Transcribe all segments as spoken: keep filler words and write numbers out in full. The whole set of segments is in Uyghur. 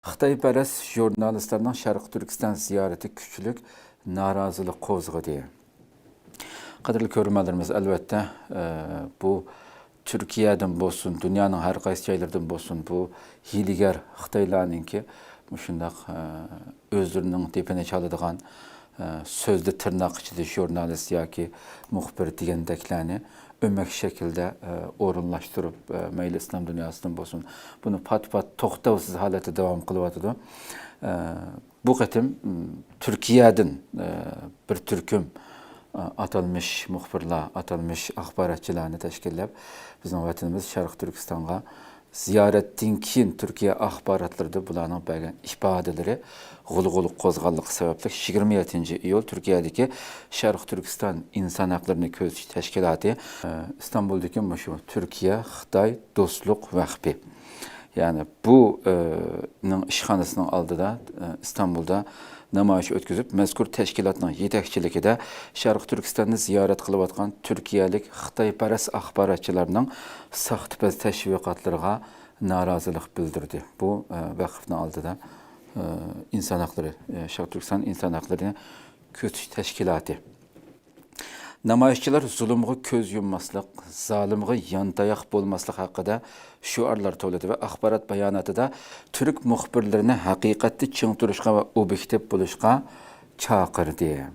خىتايپەرەس ژۇرنالىستلارنىڭ شەرقىي تۈركىستان زىيارىتى كۈچلۈك نارازىلىق قوزغىدى. قەدىرلىك كۆرۈرمەنلىرىمىز، ئەلۋەتتە، ئە، بۇ تۈركىيەدىن بولسۇن، دۇنيانىڭ ھەر قايسى جايلىرىدىن بولسۇن، بۇ ھىيلىگەر خىتايلارنىڭكى مۇشۇنداق، ئە، ئۆزلىرىنىڭ دېپىنى چالىدىغان، ئە، سۆزدە تىرناق ئىچىدە ژۇرنالىست ياكى مۇخبىر دېگەندەكلەرنى ئۆمەك شەكىلدە، ئە، ئورۇنلاشتۇرۇپ، ئە، مەيلى ئىسلام دۇنياسىدىن بولسۇن، بۇنى پات-پات توختاۋسىز ھالەتتە داۋام قىلىۋاتىدۇ. ئە، بۇ قېتىم، م، تۈركىيەدىن، ئە، بىر تۈركۈم، ئە، ئاتالمىش مۇخبىرلار، ئاتالمىش ئاخباراتچىلارنى تەشكىللەپ، بىزنىڭ ۋەتىنىمىز شەرقىي تۈركىستانغا زىيارەتتىن كېيىن تۈركىيە ئاخباراتلىرىدا بۇلارنىڭ بەرگەن ئىپادىلىرى غۇلغۇلا قوزغاللىقى سەۋەبلىك، يىگىرمە يەتتىنچى ئىيۇل تۈركىيەدىكى شەرقىي تۈركىستان ئىنسان ھەقلىرىنى كۆزىتىش تەشكىلاتى، ئە، ئىستانبۇلدىكى مۇشۇ تۈركىيە خىتاي دوستلۇق ۋەقپى، يەنى بۇ، ئە، نىڭ ئىشخانىسىنىڭ ئالدىدا، ئە، ئىستانبۇلدا نامايىش ئۆتكۈزۈپ، مەزكۇر تەشكىلاتنىڭ يېتەكچىلىكىدە شەرقىي تۈركىستاننى زىيارەت قىلىۋاتقان تۈركىيەلىك خىتايپەرەس ئاخباراتچىلارنىڭ ساختىپەز تەشۋىقاتلىرىغا نارازىلىق بىلدۈردى. بۇ، ئە، ۋەقىفنىڭ ئالدىدا، ئە، ئىنسان ھەقلىرى، ئە، شەرقىي تۈركىستان ئىنسان ھەقلىرىنى كۆزىتىش تەشكىلاتى. نامايىشچىلار زۇلۇمغا كۆز يۇمماسلىق، زالىمغا يانتاياق بولماسلىق ھەققىدە شوئارلار توۋلىدى ۋە ئاخبارات باياناتىدا تۈرك مۇخبىرلىرىنى ھەقىقەتتە چىڭ تۇرۇشقا ۋە ئوبيېكتىپ بولۇشقا چاقىردى.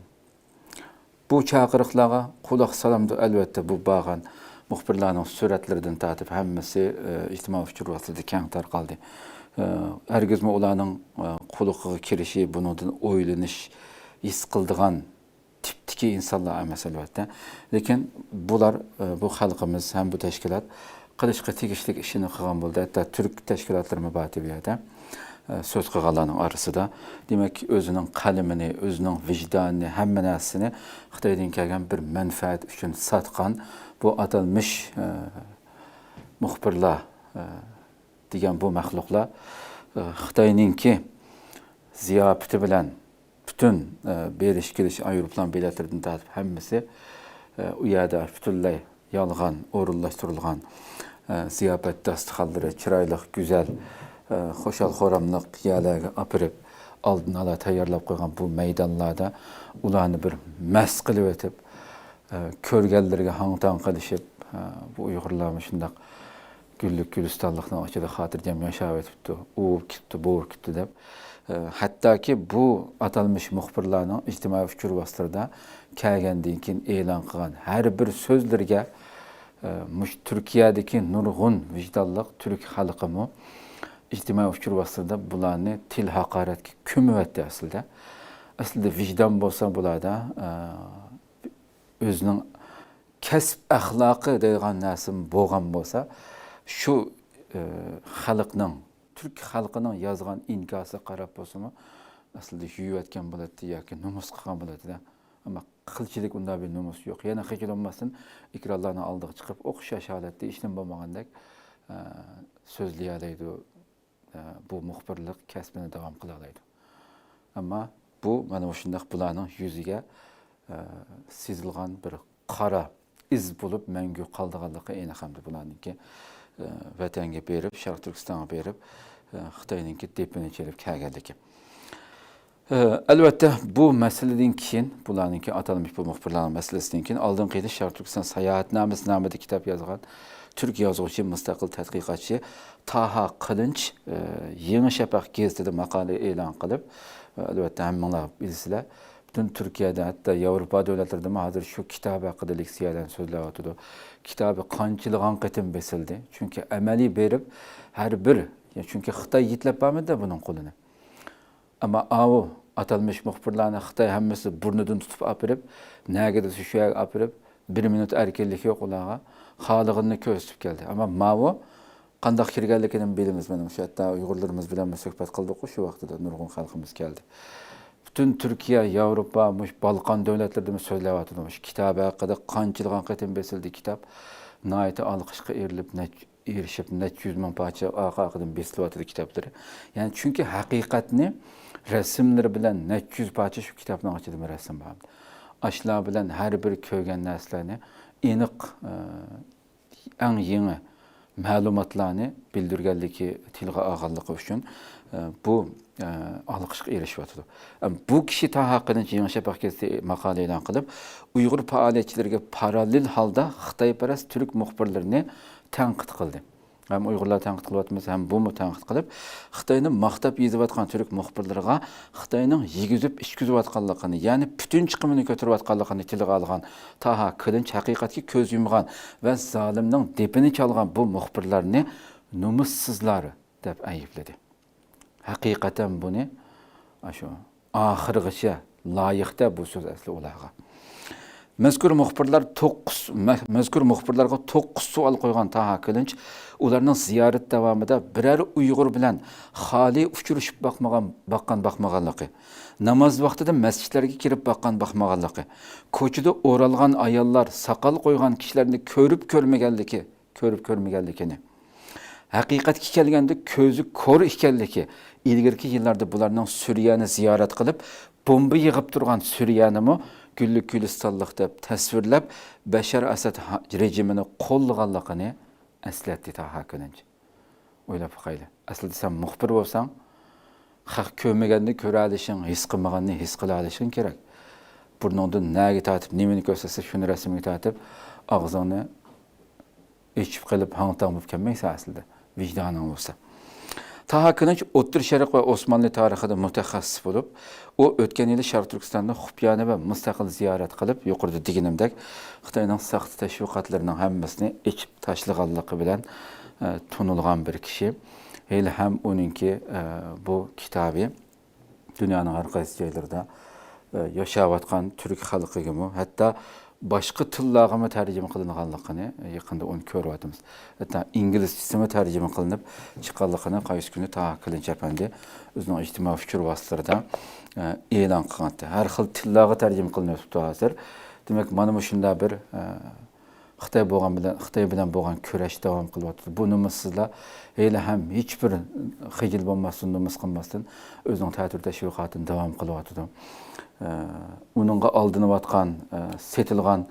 بۇ چاقىرىقلارغا قۇلاق سالامدۇ؟ ئەلۋەتتە، بۇ بارغان مۇخبىرلارنىڭ سۈرەتلىرىدىن تارتىپ ھەممىسى، ئە، ئىجتىمائىي ئۇچۇر ۋاسىتىلىرىدە كەڭ تارقالدى. ئە، ھەرگىزمۇ ئۇلارنىڭ، ئە، قۇلىقىغا كىرىشى، بۇنىڭدىن ئويلىنىش، ھېس قىلىدىغان تىپتىكى ئىنسانلار ئەمەس، ئەلۋەتتە. لېكىن بۇلار، ئە، بۇ خەلقىمىز ھەم بۇ تەشكىلات قىلىشقا تېگىشلىك ئىشىنى قىلغان بولدى. ھەتتا تۈرك تەشكىلاتلىرىمۇ باردى بۇ يەردە. ئە، سۆز قىلغانلارنىڭ ئارىسىدا، دېمەك، ئۆزىنىڭ قەلىمىنى، ئۆزىنىڭ ۋىجدانىنى، ھەممە نەرسىسىنى خىتايدىن كەلگەن بىر مەنپەئەت ئۈچۈن ساتقان بۇ ئاتالمىش، ئە، مۇخبىرلار، ئە، دېگەن بۇ مەخلۇقلار، ئە، خىتاينىڭكى زىياپىتى بىلەن پۈتۈن، ئە، بېرىش كېلىش ئايروپىلان بېلەتلىرىدىن تارتىپ ھەممىسى، ئە، ئۇ يەردە پۈتۈنلەي يالغان ئورۇنلاشتۇرۇلغان، ئە، زىياپەت داستىخانلىرى، چىرايلىق، گۈزەل، ئە، خۇشال-خۇراملىق يەرلەرگە ئاپىرىپ، ئالدىن ئالا تەييارلاپ قويغان بۇ مەيدانلاردا ئۇلارنى بىر مەست قىلىۋېتىپ، ئە، كۆرگەنلىرىگە ھاڭ-تاڭ قىلىشىپ، ئە، بۇ ئۇيغۇرلارمۇ شۇنداق گۈللۈك گۈلىستانلىقنىڭ ئىچىدە خاتىرجەم ياشاۋېتىپتۇ، ئۇ بولۇپتۇ، بۇ بولۇپتۇ دەپ، ئە، ھەتتاكى بۇ ئاتالمىش مۇخبىرلارنىڭ ئىجتىمائىي ئۇچۇر ۋاسىتىلىرىدا كەلگەندىن كېيىن ئېلان قىلغان ھەر بىر سۆزلىرىگە، ئە، مۇشۇ تۈركىيەدىكى نۇرغۇن ۋىجدانلىق تۈرك خەلقىمۇ ئىجتىمائىي ئۇچۇر ۋاسىتىلىرىدا بۇلارنى تىل ھاقارەتكە كۆمۈۋەتتى ئەسلىدە. ئەسلىدە ۋىجدان بولسا بۇلاردا، ئە، ئۆزىنىڭ كەسىپ ئەخلاقى دەيدىغان نەرسىمۇ بولغان بولسا، شۇ، ئە، خەلقنىڭ، تۈرك خەلقىنىڭ يازغان ئىنكاسىغا قاراپ بولسىمۇ، ئەسلىدە يۇيۇۋەتكەن بولاتتى ياكى نومۇس قىلغان بولاتتى-دە. ئەمما قىلچىلىك ئۇنداق بىر نومۇس يوق. يەنە خىجىل بولماستىن ئېكرانلارنىڭ ئالدىغا چىقىپ، ئوخشاش ھالەتتە ھېچنېمە بولمىغاندەك، ئە، سۆزلىيەلەيدۇ. ئە، بۇ مۇخبىرلىق كەسپىنى داۋام قىلالايدۇ. ئەمما بۇ مانا مۇشۇنداق بۇلارنىڭ يۈزىگە، ئە، سىزىلغان بىر قارا ئىز بولۇپ مەڭگۈ قالىدىغانلىقى ئېنىق ھەمدە بۇلارنىڭكى، ئە، ۋەتەنگە بېرىپ، شەرقىي تۈركىستانغا بېرىپ، ئە، خىتاينىڭكى دېپىنى چېلىپ كەلگەنلىكى. ئە، ئەلۋەتتە، بۇ مەسىلىدىن كېيىن بۇلارنىڭكى ئاتالمىش بۇ مۇخبىرلارنىڭ مەسىلىسىدىن كېيىن ئالدىنقى يىلى شەرقىي تۈركىستان ساياھەتنامىسى نامىدا كىتاب يازغان تۈرك يازغۇچى، مۇستەقىل تەتقىقاتچى تاھا قىلىنچ، ئە، يېڭى شەپەق گېزىتىدە ماقالە ئېلان قىلىپ، ئەلۋەتتە، ھەممىڭلار بىلىسىلەر، پۈتۈن تۈركىيەدە، ھەتتا ياۋروپا دۆلەتلىرىدىمۇ ھازىر شۇ كىتاب ھەققىدە لېكسىيەلەرنى سۆزلەۋاتىدۇ. كىتابى قانچىلىغان قېتىم بېسىلدى. چۈنكى ئەمەلىي بېرىپ، ھەر بىر، يا، چۈنكى خىتاي يېتىلەپ بارمىدى بۇنىڭ قولىنى. ئەمما ئاۋۇ ئاتالمىش مۇخبىرلارنى خىتاي ھەممىسى بۇرنىدىن تۇتۇپ ئاپىرىپ، نەگە دېسە شۇ يەرگە ئاپىرىپ، بىر مىنۇت ئەركىنلىك يوق ئۇلارغا. خالىغىنىنى كۆرسىتىپ كەلدى. ئەمما ماۋۇ قانداق كىرگەنلىكىنىمۇ بىلىمىز. مانا مۇشۇ ھەتتا ئۇيغۇرلىرىمىز بىلەنمۇ سۆھبەت قىلدۇققۇ شۇ ۋاقتىدا، نۇرغۇن خەلقىمىز كەلدى. پۈتۈن تۈركىيە، ياۋروپا، مۇشۇ بالقان دۆلەتلىرىدىمۇ سۆزلەۋاتىدۇ. مۇشۇ كىتاب ھەققىدە قانچىلىغان قېتىم بېسىلدى كىتاب. ناھايىتى ئالقىشقا ئېرىلىپ، نەچچە ئېرىشىپ، نەچچە يۈز مىڭ پارچە ئارقا-ئارقىدىن بېسىلىۋاتىدۇ كىتابلىرى. يەنى چۈنكى ھەقىقەتنى رەسىملىرى بىلەن نەچچە يۈز پارچە شۇ كىتابنىڭ ئىچىدە رەسىم بار. ئاشۇلار بىلەن ھەر بىر كۆرگەن نەرسىلەرنى ئېنىق، ئە، ئەڭ يېڭى مەلۇماتلارنى بىلدۈرگەنلىكى، تىلغا ئالغانلىقى ئۈچۈن، ئە، بۇ، ئە، ئالقىشقا ئېرىشىۋاتىدۇ. ئە، بۇ كىشى تاھا قىلىنچ يېڭى شەپەق گېزىتى ماقالە ئېلان قىلىپ، ئۇيغۇر پائالىيەتچىلىرىگە پاراللېل ھالدا خىتايپەرەس تۈرك مۇخبىرلىرىنى تەنقىد قىلدى. ھەم ئۇيغۇرلار تەنقىد قىلىۋاتىمىز، ھەم بۇمۇ تەنقىد قىلىپ، خىتاينى ماختاپ يېزىۋاتقان تۈرك مۇخبىرلىرىغا خىتاينىڭ يېگۈزۈپ ئىچكۈزۈۋاتقانلىقىنى، يەنى پۈتۈن چىقىمىنى كۆتۈرۈۋاتقانلىقىنى تىلغا ئالغان تاھا كىلىنچ ھەقىقەتكە كۆز يۇمغان ۋە زالىمنىڭ دېپىنى چالغان بۇ مۇخبىرلارنى نومۇسسىزلار دەپ ئەيىبلىدى. ھەقىقەتەن بۇنى، ئاشۇ ئاخىرغىچە لايىق-دە بۇ سۆز ئەسلى ئۇلارغا. مەزكۇر مۇخبىرلار توققۇز، مە-، مەزكۇر مۇخبىرلارغا توققۇز سوئال قويغان تاھا كىلىنچ ئۇلارنىڭ زىيارەت داۋامىدا بىرەر ئۇيغۇر بىلەن خالىي ئۇچرىشىپ باقمىغان، باققان باقمىغانلىقى، ناماز ۋاقتىدا مەسچىتلەرگە كىرىپ باققان باقمىغانلىقى، كوچىدا ئورالغان ئاياللار، ساقال قويغان كىشىلەرنى كۆرۈپ كۆرمىگەنلىكى، كۆرۈپ كۆرمىگەنلىكىنى، ھەقىقەتكە كەلگەندە كۆزى كور ئىكەنلىكى، ئىلگىرىكى يىللاردا بۇلارنىڭ سۈرىيەنى زىيارەت قىلىپ، بومبا يىغىپ تۇرغان سۈرىيەنىمۇ گۈللۈك گۈلىستانلىق دەپ تەسۋىرلەپ، بەشار ئەسەد ھا-، رېجىمىنى قوللىغانلىقىنى ئەسلەتتى تاھا كىلىنچ. ئويلاپ باقايلى. ئەسلىدە سەن مۇخبىر بولساڭ، خەق كۆرمىگەننى كۆرەلىشىڭ، ھېس قىلمىغاننى ھېس قىلالىشىڭ كېرەك. بۇرنۇڭدىن نەگە تارتىپ، نېمىنى كۆرسەتسە، شۇنى رەسىمگە تارتىپ، ئاغزىڭنى ئېچىپ قېلىپ، ھاڭ-تاڭ بولۇپ كەلمەيسەن ئەسلىدە، ۋىجدانىڭ بولسا. تاھا كىلىنچ ئوتتۇرا شەرق ۋە ئوسمانلى تارىخىدا مۇتەخەسسىس بولۇپ، ئۇ ئۆتكەن يىلى شەرقىي تۈركىستاندا خۇپىيانە ۋە مۇستەقىل زىيارەت قىلىپ، يۇقىرىدا دېگىنىمدەك، خىتاينىڭ ساختا تەشۋىقاتلىرىنىڭ ھەممىسىنى ئېچىپ تاشلىغانلىقى بىلەن، ئە، تونۇلغان بىر كىشى. ھېلىھەم ئۇنىڭكى، ئە، بۇ كىتابى دۇنيانىڭ ھەر قايسى جايلىرىدا، ئە، ياشاۋاتقان تۈرك خەلقىگىمۇ، ھەتتا باشقا تىللارغىمۇ تەرجىمە قىلىنغانلىقىنى يېقىندا ئۇنى كۆرۈۋاتىمىز. ھەتتا ئىنگلىزچىسىمۇ تەرجىمە قىلىنىپ چىققانلىقىنى قايسى كۈنى تاھا كىلىنچ ئەپەندى ئۆزىنىڭ ئىجتىمائىي ئۇچۇر ۋاسىتىلىرىدا، ئە، ئېلان قىلغانتى. ھەر خىل تىللارغا تەرجىمە قىلىنىۋېتىپتۇ ھازىر. دېمەك، مانا مۇشۇنداق بىر، ئە، خىتاي بولغان بىلەن، خىتاي بىلەن بولغان كۈرەش داۋام قىلىۋاتىدۇ. بۇ نومۇسسىزلار ھېلىھەم ھېچبىر خىجىل بولماستىن، نومۇس قىلماستىن ئۆزىنىڭ تەتۈر تەشۋىقاتىنى داۋام قىلىۋاتىدۇ. ئە، ئۇنىڭغا ئالدىنىۋاتقان، ئە، سېتىلغان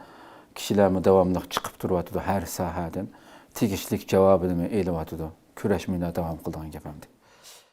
كىشىلەرمۇ داۋاملىق چىقىپ تۇرۇۋاتىدۇ ھەر ساھەدىن. تېگىشلىك جاۋابىنىمۇ ئېلىۋاتىدۇ. كۈرەش مۇنداق داۋام قىلىدىغان گەپ ئەمدى.